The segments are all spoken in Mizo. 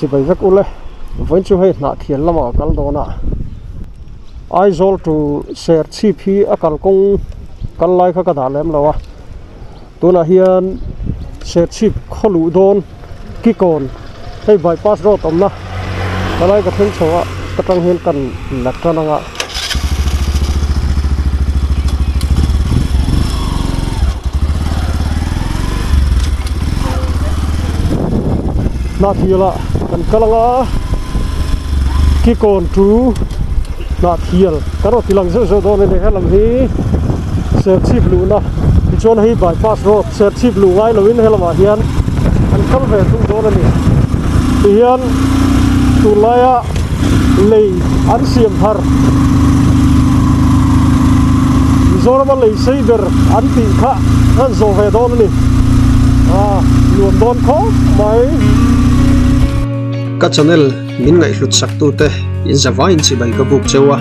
Chibai vek ule vawiin chu hei hnah thian lamah a kal dawn a Aizawl to Serchhip hi a kalkawng kal lai kha ka dah lem lo a tunah hian Serchhip khaw luh dawn Kikawn hei bypass road awmna helai ka thleng chho a ka tang hian kan la tan ang a. Hnahthial ah kan kal ang a Kikawn to Hnahthial kan rawn ti lang zeuh zeuh dawn a ni helam hi Serchhip luhna tichuan hei bypass road Serchhip luh ngai loin helamah hian an kal ve thung dawn a ni tihian tunlaia lei an siam thar Mizorama lei sei ber an tih kha an zawh ve dawn a ni a nuam dawn khawp mai. Ka channel min ngaihhlut sak tute in zavaiin chibai ka buk cheu a,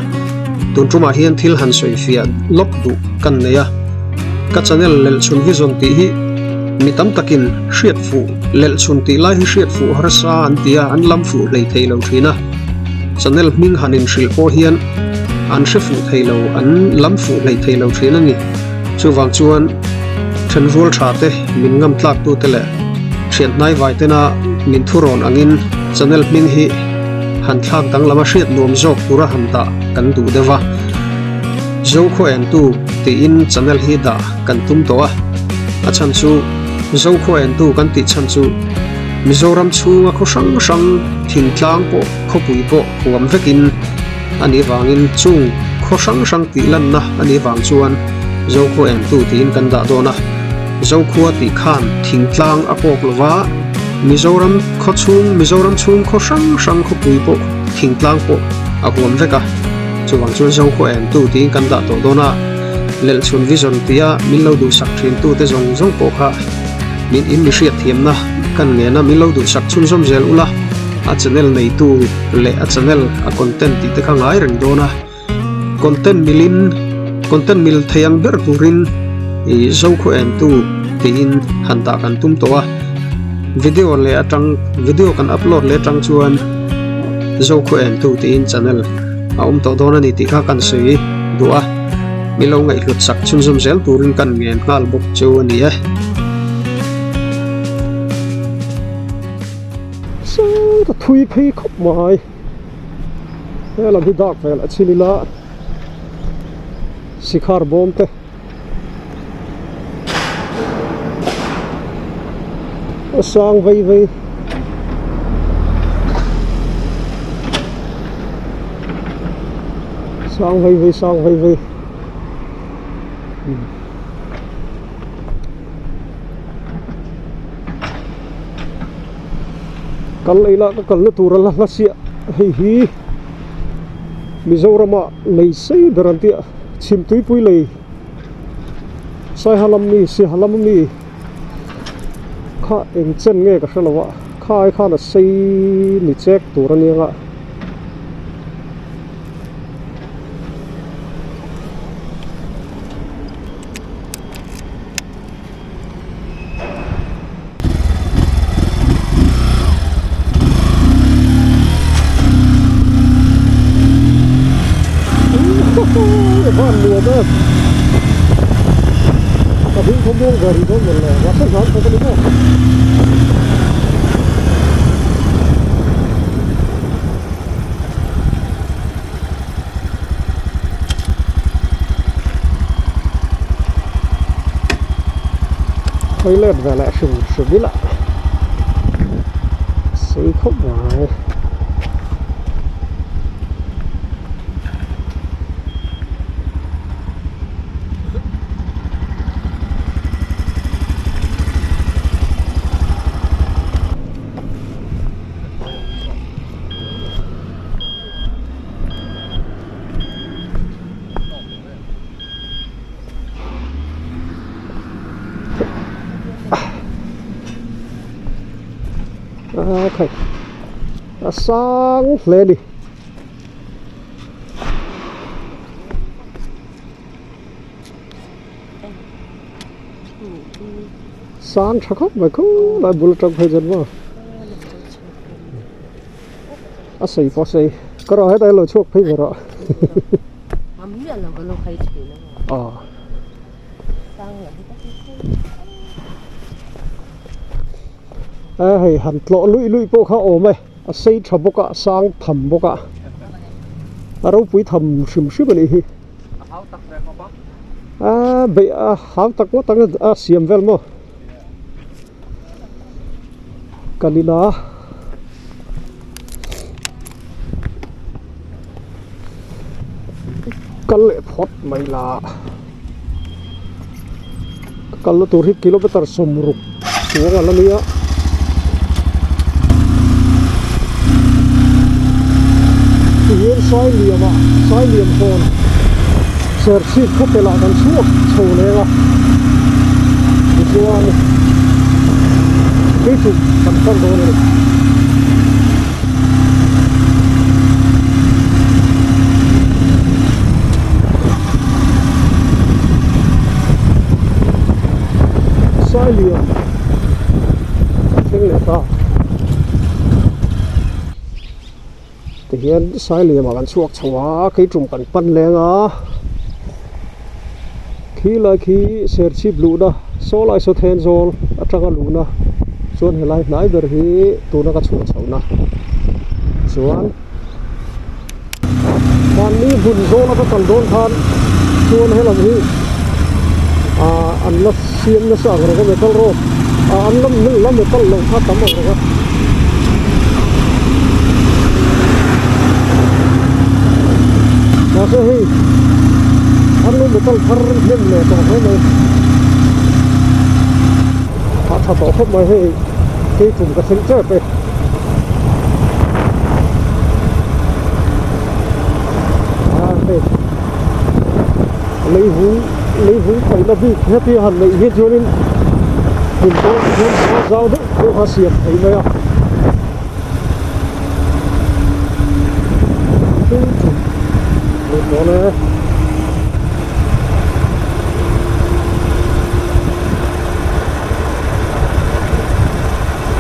tun tumah hian thil han sawi fiah lawk duh kan nei a, ka channel lelhchhun vision tih hi mi tam takin hriat fuh lelhchhun tih lai hi hriat fuh harsa an ti a, an lam fuh hlei thei lo thin a, channel hming han inhrilh pawh hian an hre fuh thei lo, an lam fuh hlei thei lo thin a ni. Chuvang chuan thenrual tha te, min ngam tlak tu te leh thian hnai vai tena min thurawn angin channel hming hi han thlak danglam a hriat nuam zawk tura han dah kan duh deuh a. Zokhaw entu tiin channel hi dah kan tum tawh a, a chhan chu Zokhaw entu kan tih chhan chu Mizoram chhunga khaw hrang hrang thingtlang pawh khawpui pawh huam vekin a nih vangin chung khaw hrang hrang tih lanna a nih vang chuan Zokhaw entu tiin kan dah dawn a, Zokhua tih khan thingtlang a kawk lova Mizoram khaw chhung Mizoram chhung khaw hrang hrang khawpui pawh thingtlang pawh a huam vek a. Chuvang chuan Zokhaw entu tiin kan dah tawh dawn a, Lelhchhun Vision tia min lo duhsak thin tute zawng zawng pawh kha min in mi hriat thiamna kan ngen a, min lo duhsak chhunzawm zel ula, a channel neitu leh a channel a content tih te kha ngai reng dawn a, content milin content mil thei ang ber turin ih Zokhaw entu tiin han dah kan tum tawh a, video leh atang video kan upload leh atang chuan Zokhaw entu tiin channel a awm tawh dawn a ni tih kha kan sawi duh a, mi lo ngaihhlut sak chhunzawm zel turin kan ngen nghal bawk chu a ni e. Sir ka thui phei khawp mai he lam hi dak vel a chhin ila sikhar bawm te a sang vei vei. Sang vei vei sang vei vei kal lei lah ka kalna tur a la hla siah hei hi Mizorama lei sei ber an tih a chhim tuipui lei Saihalam mi Sihalam mi kha eng chen nge ka hre lo a kha ai khan a sei ni chek tur a nia. Van nuam em ka ding khaw muang ve rih dawn mawn le mahse hlan thawk a ni maw. Toilet ve leh hrim hrim ila sei khawp mai. A khai a sang hle a ni. Sang tha khawp mai khulai bul atang phei chuan maw a sei pawh a sei ka rawh hetah hian lo chhuak phei ve rawh aw a hei han tlawh luih luih pawh kha a awm e a sei tha bawk a a sang tham bawk a a ropui tham hrim hrim a nih hi. A beih a hau tak ngawt ang a siam vel maw kal ila kal leh phawt mai la ka kalna tur hi kilometer sawmruk chuang a la nia. Tihian Sailiam ah Sailiam hawn Serchhip khawpel ah kan chhuak chho leng a tichuan keichu kan pan dawn a ni. Sailiam a thleng leh ta tihian Sailiam ah kan chhuak chho a keitum kan pan leng a khi lai khi Serchhip luhna saw lai saw Thenzawl atanga luhna chuan helai hnai ber hi tuna ka chhuah chhohna chuan. Mahni hmun zawna ka kal dawn khan chuan helam hi ah an la siam nasa ang reng a metal road ah an la la metal loh kha tam ang reng a. Mahse hei an lo metal thar hnem leh tawh hle mai a tha tawh khawp mai hei keitum ka thleng tep e. Lei vung lei vung paihna bik heti han neih hi chuanin hmun pawh hian saw zau deuh deuh a siam thei mai a lut dawn e.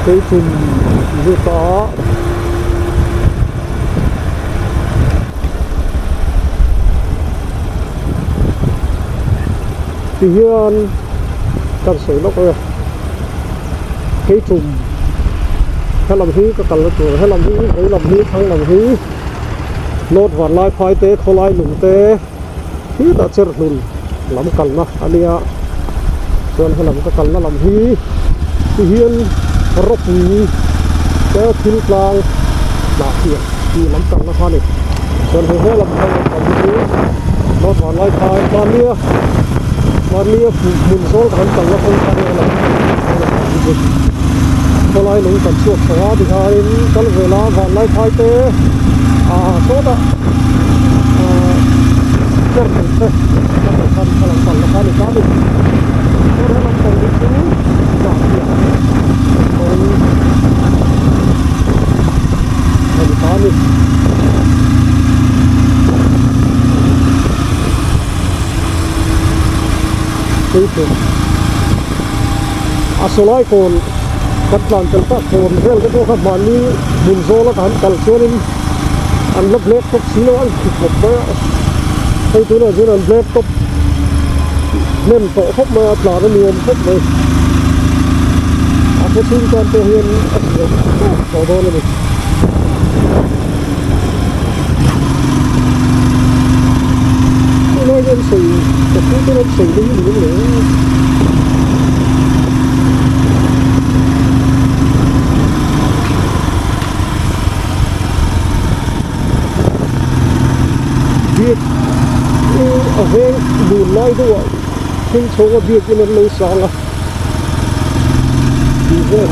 Keichum lut a. Tihian kan sawi lawk a Keichum helam hi ka kalna tur helam hi veilam hi thlang lam hi North Vanlaiphai te khawlai lung te Khitah cherhlun lam kalna a nia chuan helam ka kalna lam hi tihian rawpui te thil tlang hnah thiam tih lam kalna kha a ni chuan hei helam kha lam kal hi chu North Vanlaiphai mahnia mahnia hmun zawl kan kalna kawng kha a nia helam helam kal hi chu khawlai lung kan chhuak chho a tikhain kal vel a Vanlaiphai te ah sawtah. Cher hlun te ka hmuh khan ka lo kal na kha a ni ta a ni. Chuan helam pang hi chu Zahpiah kawng a ni ta a ni. Tuichhum a sawlai kawn kan tlan tel tak kawn vel te pawh kha mahni hmun zawla ka han kal chuanin an la black top si lo a an khi khawp mai a hei tunah chuan an black top hnem tawh khawp mai a tlan a nuam khawp mai a khaw chhung tan pawh hian a siam tawp tawh dawn a ni. Tunlai hian sawi ka pu te an sawi na hi ni le. Biak hi a veng dun lai deuh ah thil chhawng a biak in an lo sang a tih vel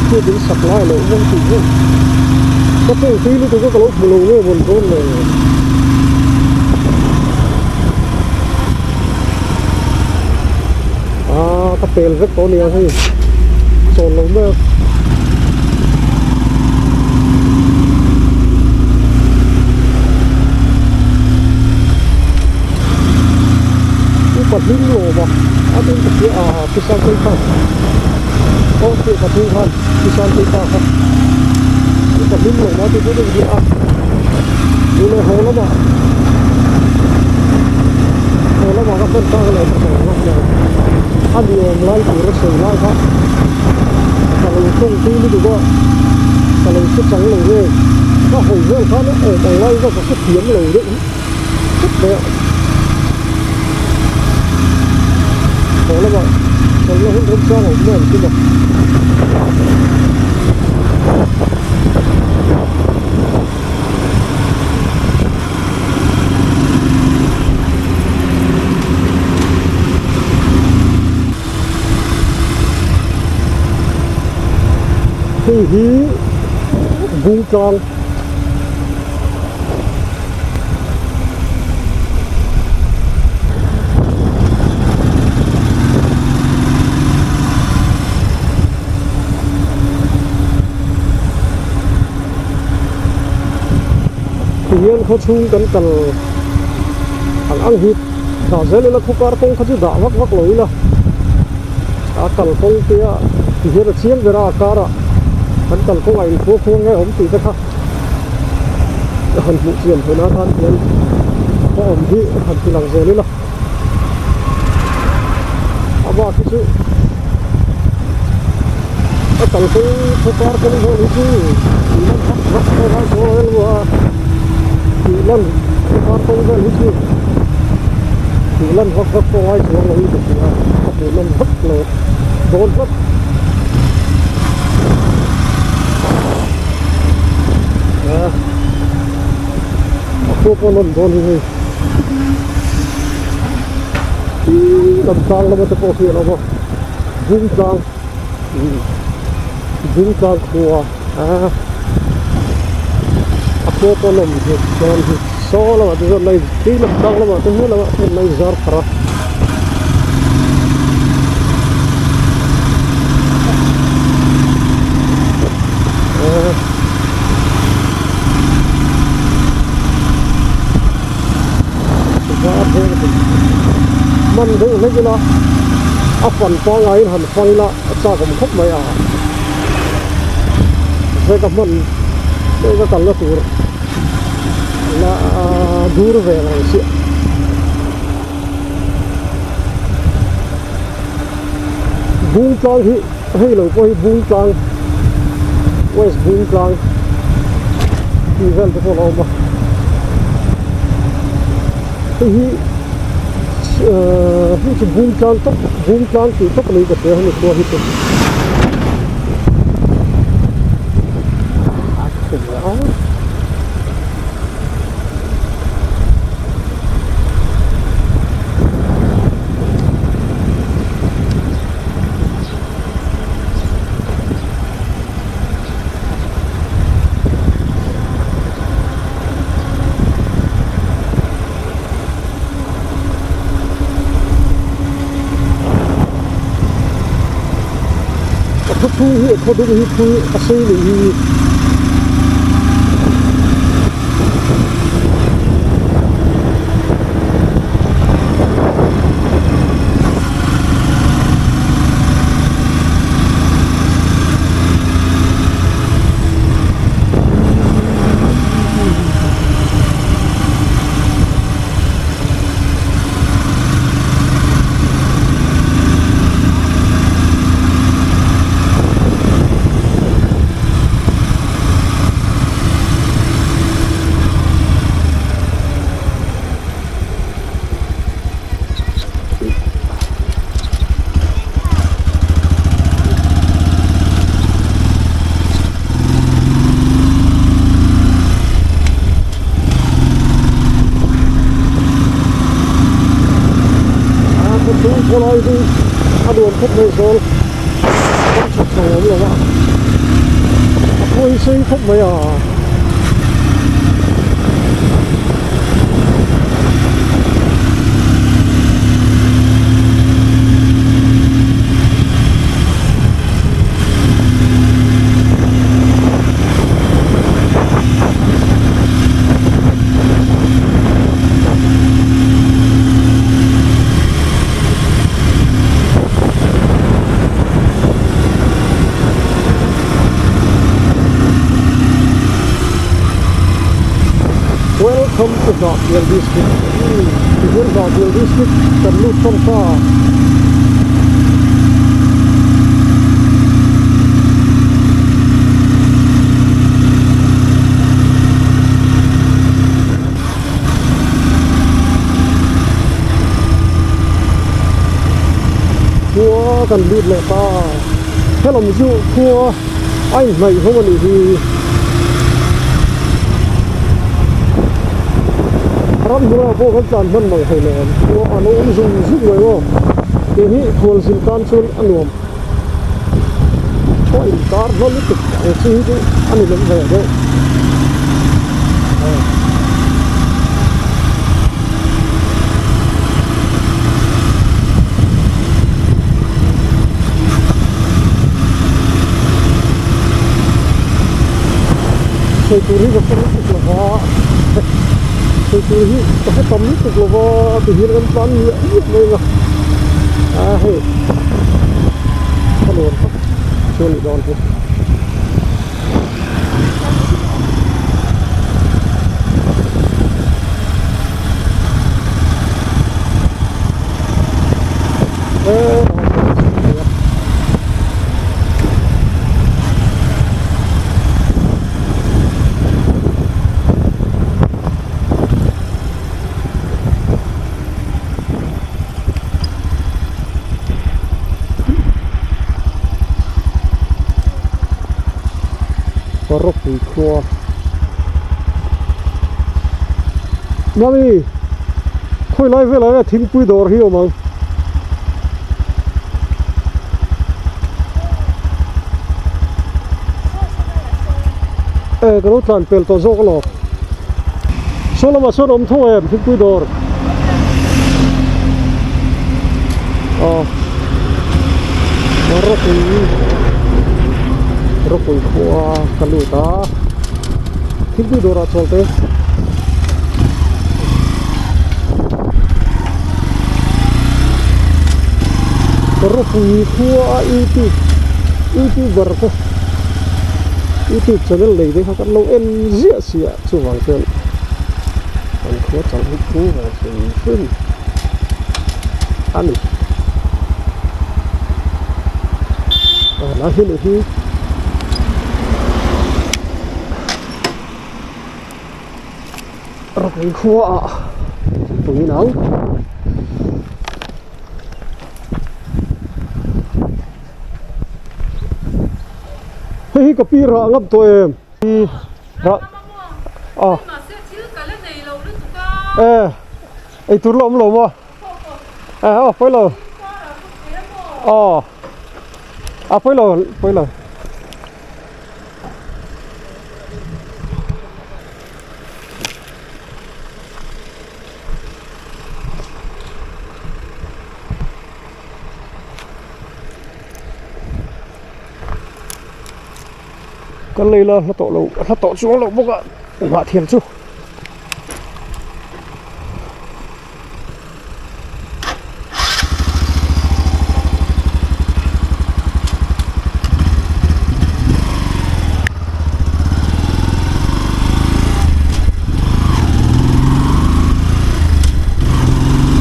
biak in sak lai loh vang tih vel ka tawng tui lutuk a ka lo hmu lo nge mawn dawn le. Aaa ka pel vek tawh ania hei chawl lo mai a. Upa hlim lo awm a a tin ka hria a Pisantei khan aw tih ka thing khan Pisantei pa kha ka hlim lo mai tih chu ka hria a tih leh haw lamah haw lamah ka hman tak leh ka sawi vak lo a ni awm lai tur a sawi lai kha ka lo tawng tui lutuk a ka lo hre chang lo nge ka hawi vel khan a awm ang lai kha ka hrethiam lo deuh khawp mai a haw lamah chawlhna hun remchang a awm mai ang chu maw. Hei hi Bungtlang Tihian khaw chhung kan kal ang ang hi dah zel ila khaw kar kawng kha chu dah vak vak lo ila a kal kawng te a tihian a chiang ber a a karah kan kal kawngah inkhua khua nge awm tih te kha a han hmuh chian theih nan khan hian a awm hi han ti lang zel ila a bak hi chu a kalkawng khaw kar kawng vel hi chu tih lan vak vak pawh a sawi lo a tih lan khaw kar kawng vel hi chu tih lan vak vak pawh a ngai chuang lo hi ka hria a hmuh nawm vak lo dawn tlat. A khua pawh nawm dawn hi hei lam tlang lama te pawh khi a lo awm a bung tlang bung tlang khua a khua pawh nawm hi chuan hi saw lamah te chuan tui lam tlang lamah te he lamah te chuan zar pharh a. Man deuh hlek ila a fan pangaiin han fang ila a chak awm khawp mai a zeka hman deuh ka kalna tur la dur ve ang chiah. Bung tlang hi hei lo pawh hi bung tlang west bung tlang tih vel te pawh a awm a hei hi hei chu bung tlang tawp bung tlang tih tawp a ni ka hria hemi khua hi chu a khum leh a. A khaw chhung hi a khaw dum hi thui a sei leh hi. A khaw chhung khawlai chu a nuam khawp mai zawl kawng chhak chho a awm lo a a khawi sei khawp mai a. Welcome to Hnahthial District tihian Hnahthial District kan lut tan ta. Khua kan lut leh ta helam chu khua a inhnaih hlawm a nih hi. Ramhnuaiah pawh kan tlan hman mang thei leh khua a lo awm zung zung mai maw tih hi khualzin tan chuan a nuam pawh inkar hma lutuk ang chi hi chu a ni lem ve deuh. Sawi tur hi ka hre lutuk lo va sawi tur hi ka hre tam lutuk lo va ti hian kan tlan miah miah mai ang a a hei ka nuam tak chu a nih dawn hi. Rawpui khua Mami khawi lai velah nge thingpui dawr hi a awm ang. E ka lo tlan pel tawh zawk alawm saw lamah sawn awm tho em thingpui dawr aw rawpui rawpui khua ka lut a thingpui dawrah chawl te. Rawpui khua a youtube youtuber te youtube channel nei te kha kan lo en ziah si a chuvang chuan an khua chang hi thu ve hrim hrim a ni a lai hi nih hi. Rawpui khua ah tui nang. Hei hi ka pi rah ngap tawh em? Rah a. E eitur la awm lo maw? E aw pawi lo. Aw a pawi lo pawi lo. Kan lei la hla tawh lo hla tawh chuang loh bawk a nghah thiam chu.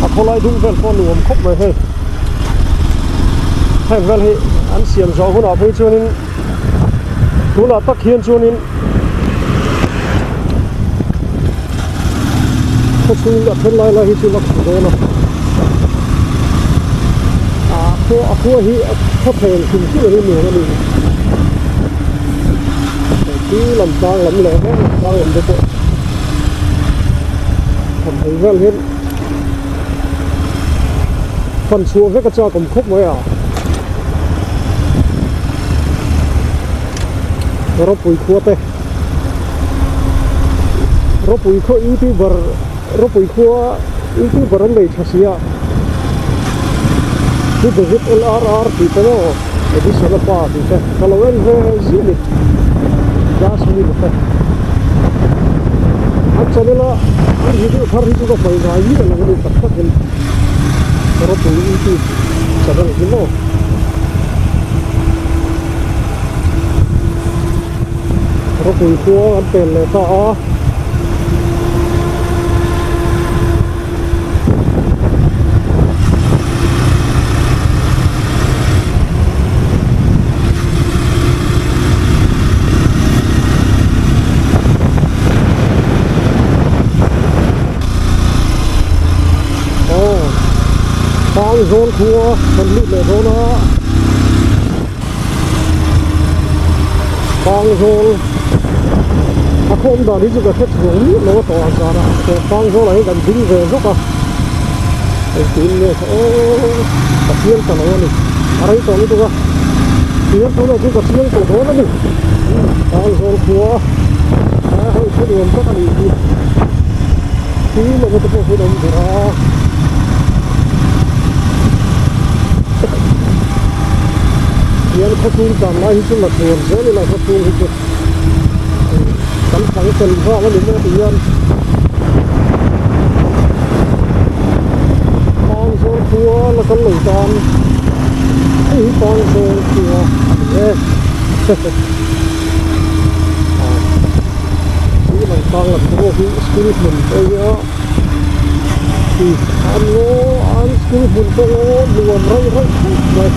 A khawlai dung vel pawh a nuam khawp mai hei heng vel hi an siam zawh hunah phei chuanin tunah tak hian chuanin khaw chhung a then lai lai hi chu la khuh dawn a a khua a khua hi a khaw thlen hrim hrim ang hi nuam a ni chu lam tlang lam leh vel lam tlang lam te pawh tham ang vel hian fan chhuah vek a chak awm khawp mai a. Rawpui khua te Rawpui khua youtuber Rawpui khua youtuber an nei tha si a Pu David LRR tih te maw Edison a pa tih te ka lo en ve ziah a ni Jasmine te an channel a an video thar hi chu ka hmai ngai miah lo a ni tak tak in Rawpui youtube channel hi maw. Rawpui khua an pel leh ta a. Pangzawl khua kan lut leh dawn a Pangzawl a khawm dan hi chu ka hre chuang miah lo a tawh ang zanah Pangzawl ah hian kan ding ve zawk a engtin nge kha aw ka chiang ta lo a ni a rei tawh lutuk a tihian tunah chuan ka chiang tawh dawn a ni Pangzawl khua a hei thu nuam tak a nih hi thil emaw te pawh hi an awm ber a. Hian khawchhung tan lai hi chu la tluan zel ila khawchhung hi chu kan chang fel nghal a ni maw ti hian Pangzawl khua la kal lo tan hei hi Pangzawl khua a ni e Chu lang tlang lam te pawh hi school hmun te hi a an ngaw an school hmun te ngaw nuam reuh reuh khawp mai.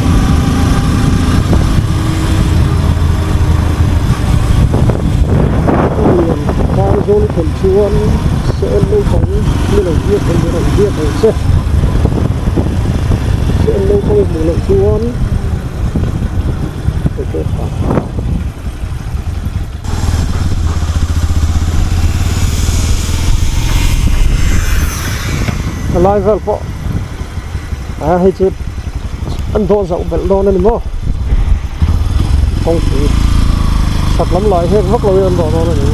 Pangzawl thlen chuan se naupang ni lo biak ang rawn biak ang che se naupang hmuh loh chuan hei pawh tha. Lai vel pawh a hei chu an dawh zauh belh dawn a ni maw kawngpui chhak lam lai hek vak lo in an dawh dawn a ni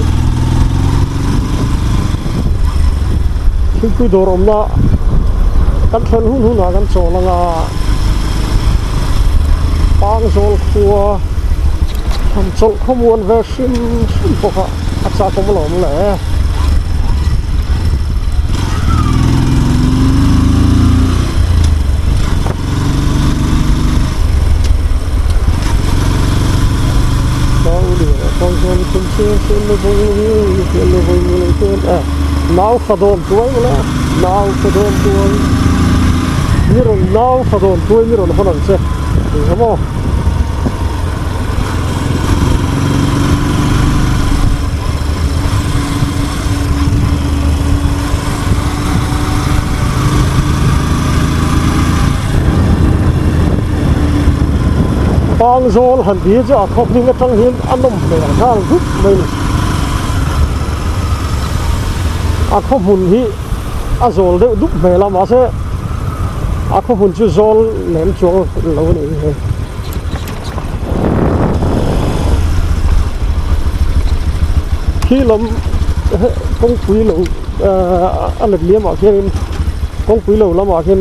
thingpui dawr awmna kan thlen hun hunah kan chawl anga Pangzawl khua han chawlh khawmuan ve hrim hrim bawk a a chak awm alawm le. Nau fa dawn tuai mawle nau fa dawn tuai mi rawn nau fa dawn tuai mi rawn hawn ang che eng emaw. Pangzawl han ti hi chu a khaw hming atang hian a nawm hmel nghal dup mai a ni. A khaw hmun hi a zawl deuh dup hmel a mahse a khaw hmun chu zawl lem chuang lo a nih hi. Khi lam kawngpui lo a let liam ah khianin kawngpui lo lamah khian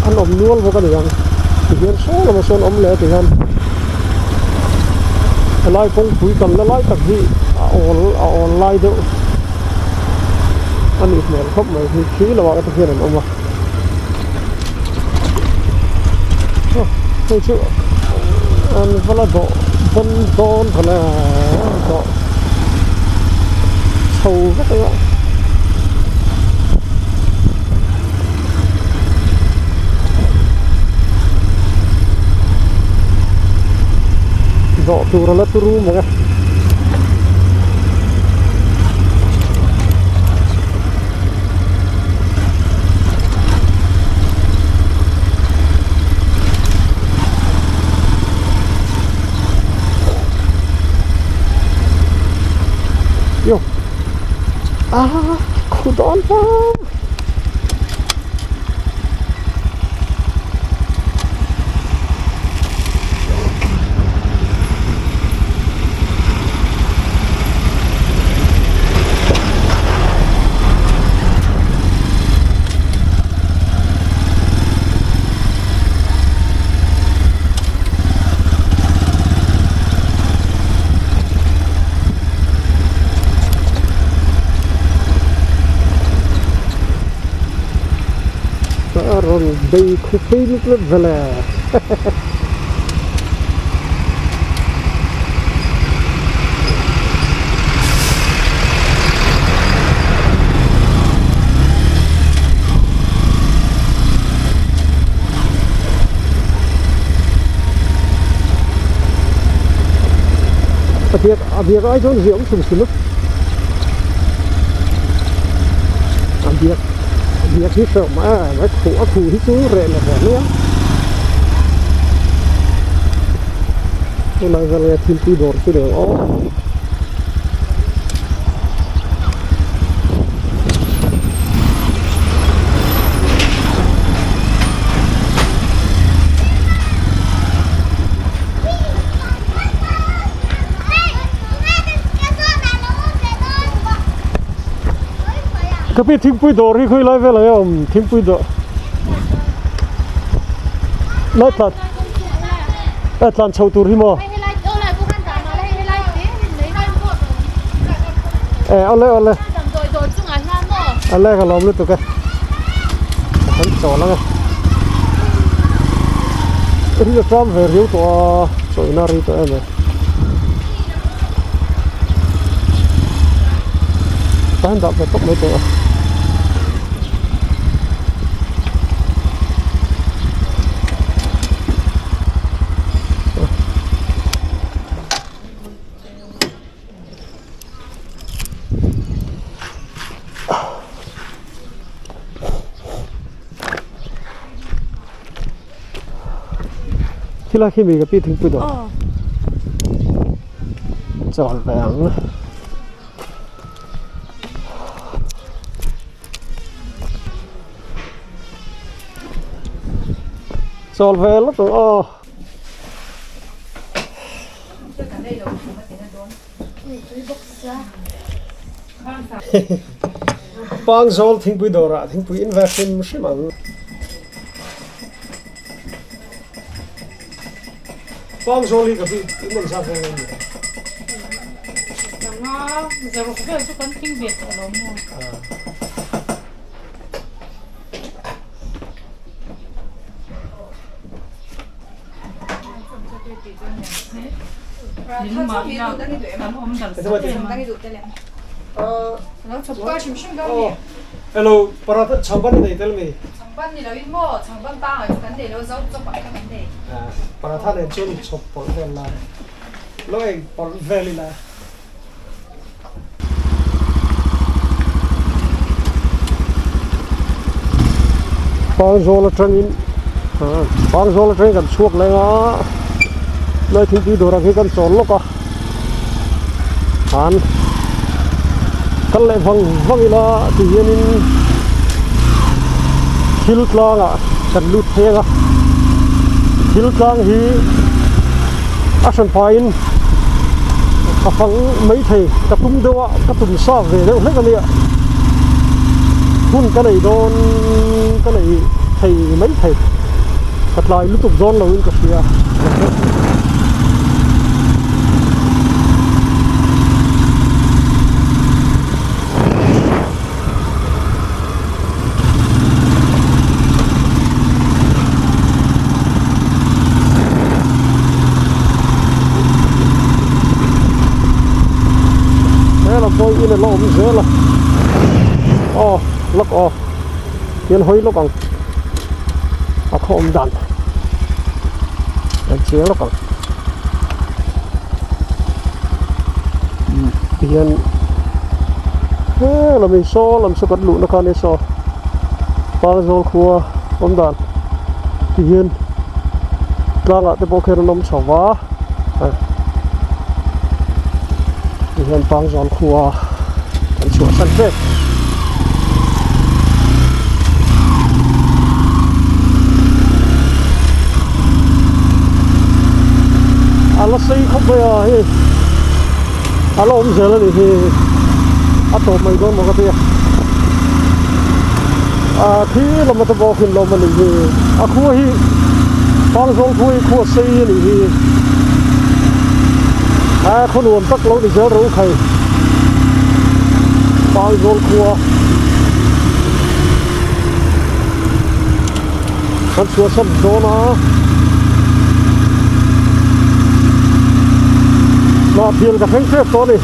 an awm nual bawk a ni ang tihian saw lamah sawn awm leh a ti hian helai kawngpui kalna lai tak hi a awl a awl lai deuh a nih hmel khawp mai hi khi lamah te hian an awm a. Hei chu an va la dawh dawn dawn ta le dawh chho vek ang a. Dawh tur a la turu mai a. Yo. Ah, khudawn pa. A rawn bei khu phei lut lut vel e. A biak a biak ai chuan ziah awm hrim hrim a a biak. Biak hi hreuh mah em a khuh a khuh hi chu reh leh reh mai a tunah hian nge thil tui dawr chu ni ang aw. Ka pi thingpui dawr hi khawi lai velah nge a awm thingpui dawr lai tlan lai tlan chho tur hi maw e awle awle awle ka lawm lutuk e ka han chawl ang e ri a ṭam ve riau tawh a chawina rei tawh em e. Tah hian dah ve tawp mai teh a. Khilai khi mi ka pi thingpui dawr chawl ve ang. Chawl ve lawk ang aw. Pangzawl thingpui dawrah thingpui in ve hrim hrim ang. Pangzawl hi ka bik in engzat vel nge ni? Sanga zaruk vel chu kan thing ve tawh lo maw? Hello, paratha changban i nei tel mi? Paratha nen chuan chhawp pawlh vel la, lo ei pawlh vel ila. Pangzawl atangin Pangzawl atangin kan chhuak leng a lai thingpui dawr ang hi kan chawl lawk a han kal leh vang vang ila ti hianin thil tlangah kan lut phei ang a thil tlang hi a hran pahin ka fang maithei ka tum deuh a ka tum sa ve deuh hlek a nia hun ka nei dawn ka nei thei maithei ka tlai lutuk dawn lo in ka hria. He lam pawh hi in a la awm zel a aw lawk aw hian hawi lawk ang a khaw awm dan an chiang lawk ang tihian he lam in saw lam saw kan luhna kha ania saw Pangzawl khua awm dan tihian tlangah te pawh khian an awm chho va tihian Pangzawl khua kan chhuahsan vek. A la sei khawp mai a hei a la awm zel a nih hi a tawp mai dawn maw ka ti a ah khi lam ata bawk in lawm a nih hi a khua hi Pangzawl khua hi khua sei a nih hi a khaw nuam tak lo ni zel ro khai Pangzawl khua Kan chhuahsan dawn a, hnahphial ka thleng tep tawh a ni.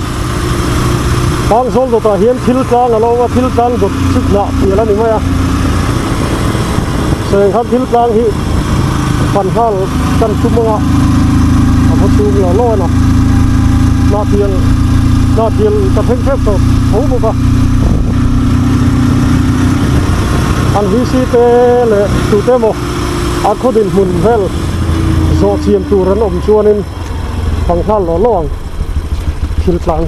Pangzawl dawtah hian thil tlang a lo awm a, thil tlang dawt chu hnahphial a ni mai a. Seng khan thil tlang hi fan nghal kan tum ang a, a va chhung lo lo a ni. Hnahphial hnahphial ka thleng tep tawh tho bawk a. An VC te leh tute emaw a khaw dinhmun vel zawh chian tur an awm chuanin fang nghal law law ang thil tlang.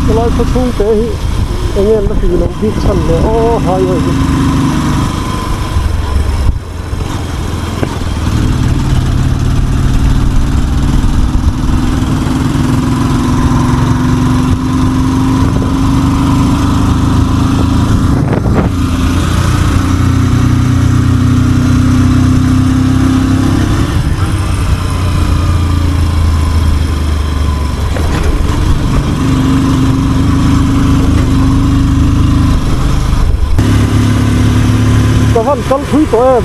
Helai khaw chhung te hi eng nge an la tih loh bik chhan le aw highway hi. Ka van kal thui tawh em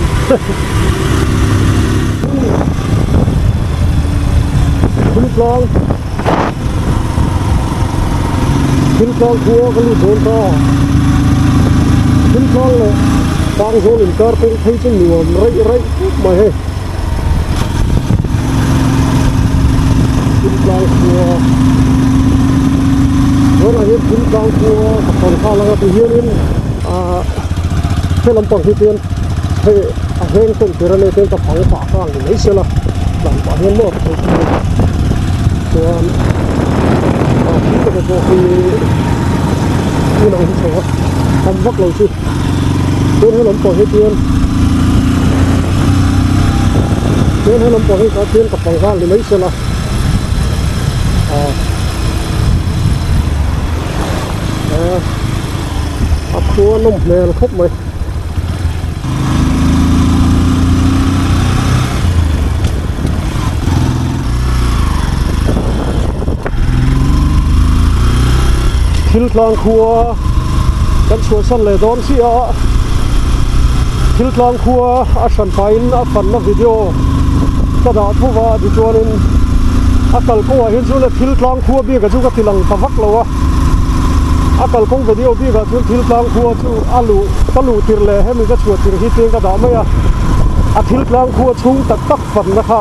Thiltlang Thiltlang khua ka lut dawn ta Thiltlang leh Pangzawl inkar kawng phei chu nuam raih raih khawp mai hei. Thiltlang khua tunah hian Thiltlang khua ka tawn nghal anga ti hianin ahh he lampang hi chuan hei a veng tawn tir ania chuan ka phang pah nghal ni mai sela tlan pah hian maw ka theih thung a chuan ah thil te pawh hi tunah hi chho a tam vak lo chu. Tun he lampang hi chuan tun he lampang hi kha chuan ka pang nghal ni mai sela ah eh a khua nawm hmel khawp mai. Thil tlang khua kan chhuahsan leh dawn chiah a thil tlang khua a hran pahin a fanna video ka dah tho va tichuanin a kalkawngah hian chuan thil tlang khua bikah chu ka ti lang ta vak lo a a kalkawng video bikah chuan thil tlang khua chu a luh ka luh tirh leh hemi ka chhuah tirh hi chian ka dah mai a a thil tlang khua chhung tak tak fanna kha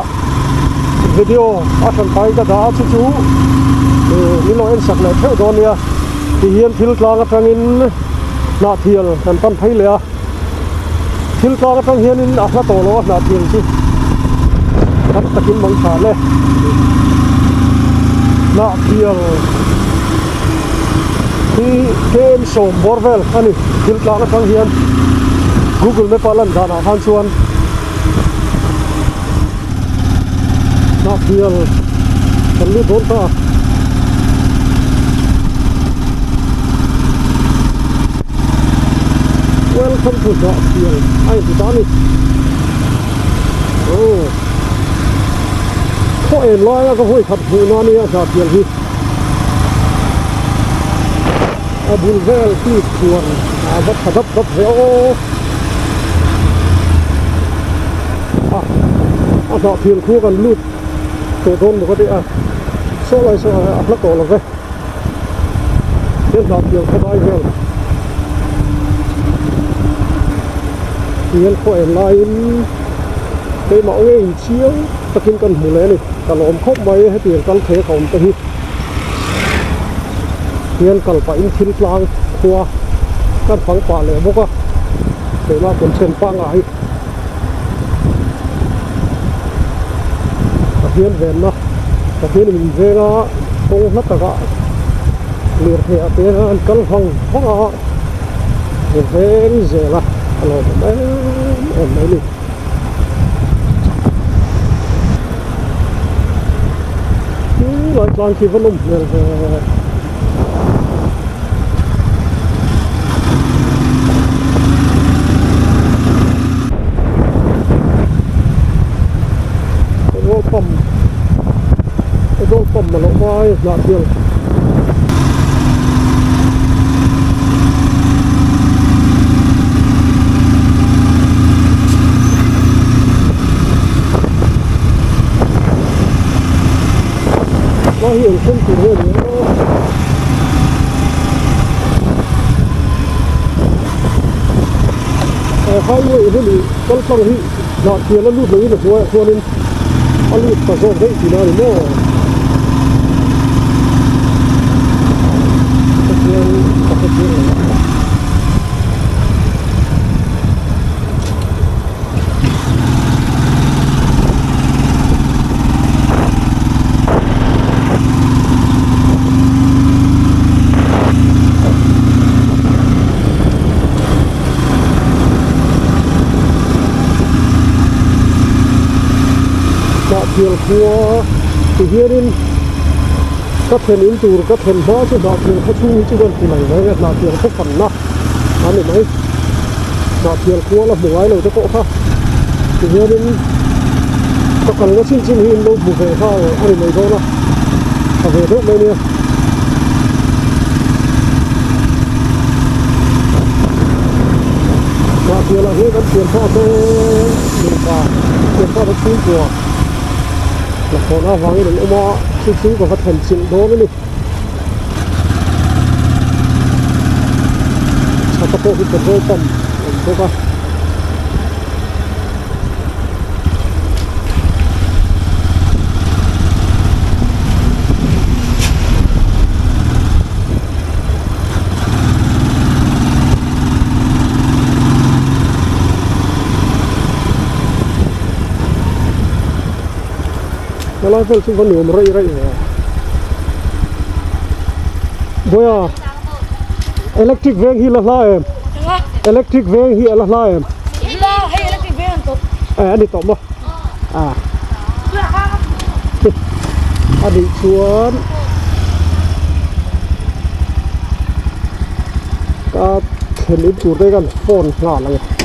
video a hran pahin ka dah a chu chu min lo en sak leh theuh dawn nia ti hian thil tlang atangin hnahthial kan pan phei leh a thil tlang atang hianin a hla tawh lo a hnahthial chu tam takin mang tha le hnahthial hi kem sawm bawr vel a ni thil tlang atang hian google map a lan danah khan chuan. Hnahthial kan lut dawn ta. Welcome to Hnahthial a inti ta a ni. Aw khaw en laia ka hawi khat hmuh na nia Hnahthial hi. A bul vel tih chuan a va tha dap dap ve aw. A a hnah thil khu kan lut tawh dawn bawk a ti a saw lai saw a hla tawh lo ve he hnah thil khaw dai vel hian khaw en laiin keimah ngei chiang takin kan hmu leh a ni ka lawm khawp mai hetiang kal thei a ka awm te hi. Hian kal pahin thil tlang khua kan fang pah leh bawk a keimah kum chen pangngai Pathian venna Pathian in venga kawng hla takah lirthei ah te an kal vang vang a veng zel a a lawmawm em em mai a ni. Lai tlang khi va nawm hmel ve. Petrol pump petrol pump a lo mai hnah thial. thleng tur nge ni a. He highway hi ni kal tlang hi hnahtial a lut loin a hnuaiah chuanin a lut ta zawk daih tihna a ni maw. Hetiang ka hre chiang lo a. Hnahthial khua ti hianin ka thlen in tur ka thlen hma chu hnahthial khaw chhung hi chu kan ti mai mai a hnahthial khaw fanna a ni mai. Hnahthial khua la hmu ngai lo te pawh kha tihianin ka kalna chin chin hi in lo hmu ve nghal a ni mai dawn a tha ve deuh mai nia. Hnahthial ah hian kan thianpa te nupa thianpa te chhungkua hnathawhna avangin an awm a chu chu ka va thlen chilh dawn a ni. Chhaka pawh hi petrol pump a awm bawk a. Helai vel chu va nuam raih raih ve a Boya electric veng hi la hla em electric veng hi a la hla em eh a ni tawh maw a a nih chuan ka thlen in tur te hian phone nghal ang e.